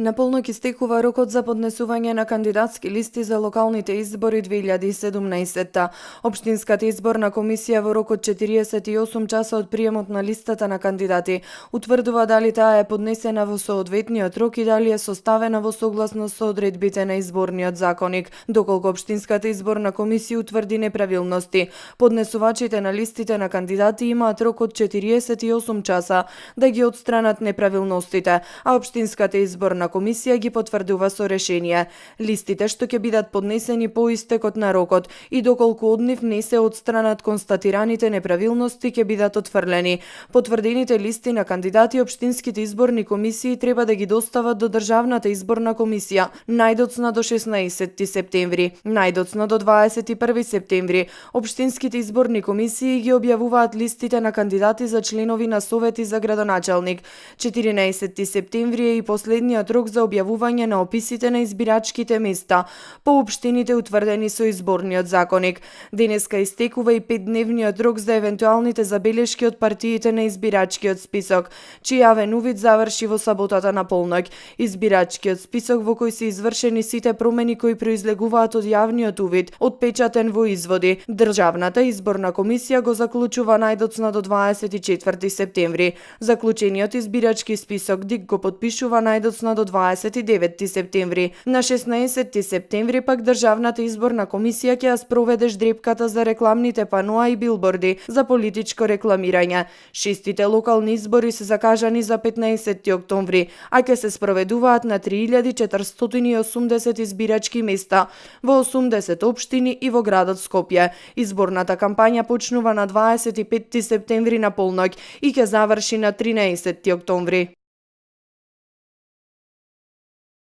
На полноќ истекува рокот за поднесување на кандидатски листи за локалните избори 2017. Општинската изборна комисија во рок од 48 часа од приемот на листата на кандидати утврдува дали таа е поднесена во соодветниот рок и дали е составена во согласност со одредбите на изборниот законник. Доколку Општинската изборна комисија утврди неправилности, поднесувачите на листите на кандидати имаат рок од 48 часа да ги отстранат неправилностите, а Општинската изборна комисија ги потврдува со решение. Листите што ќе бидат поднесени по истекот на рокот и доколку од нив не се отстранат констатираните неправилности ќе бидат отфрлени. Потврдените листи на кандидати општинските изборни комисии треба да ги достават до Државната изборна комисија најдоцна до 16 септември, најдоцна до 21 септември. Општинските изборни комисии ги објавуваат листите на кандидати за членови на совети за градоначалник. 14 септември е и последниот рок за објавување на описите на избирачките места по општините утврдени со изборниот законник. Денеска истекува и 5-дневниот рок за евентуалните забелешки од партиите на избирачкиот список, чиј јавен увид заврши во саботата на полноќ. Избирачкиот список во кој се извршени сите промени кои произлегуваат од јавниот увид, отпечатен во изводи, Државната изборна комисија го заклучува најдоцна до 24 септември. Заклучениот избирачки список ДИК го подпишува најдоцна до 29 септември. На 16 септември пак Државната изборна комисија ќе ја спроведе ждрепката за рекламните паноа и билборди за политичко рекламирање. Шестите локални избори се закажани за 15 октомври, а ќе се спроведуваат на 3480 избирачки места во 80 општини и во градот Скопје. Изборната кампања почнува на 25 септември на полноќ и ќе заврши на 13 октомври.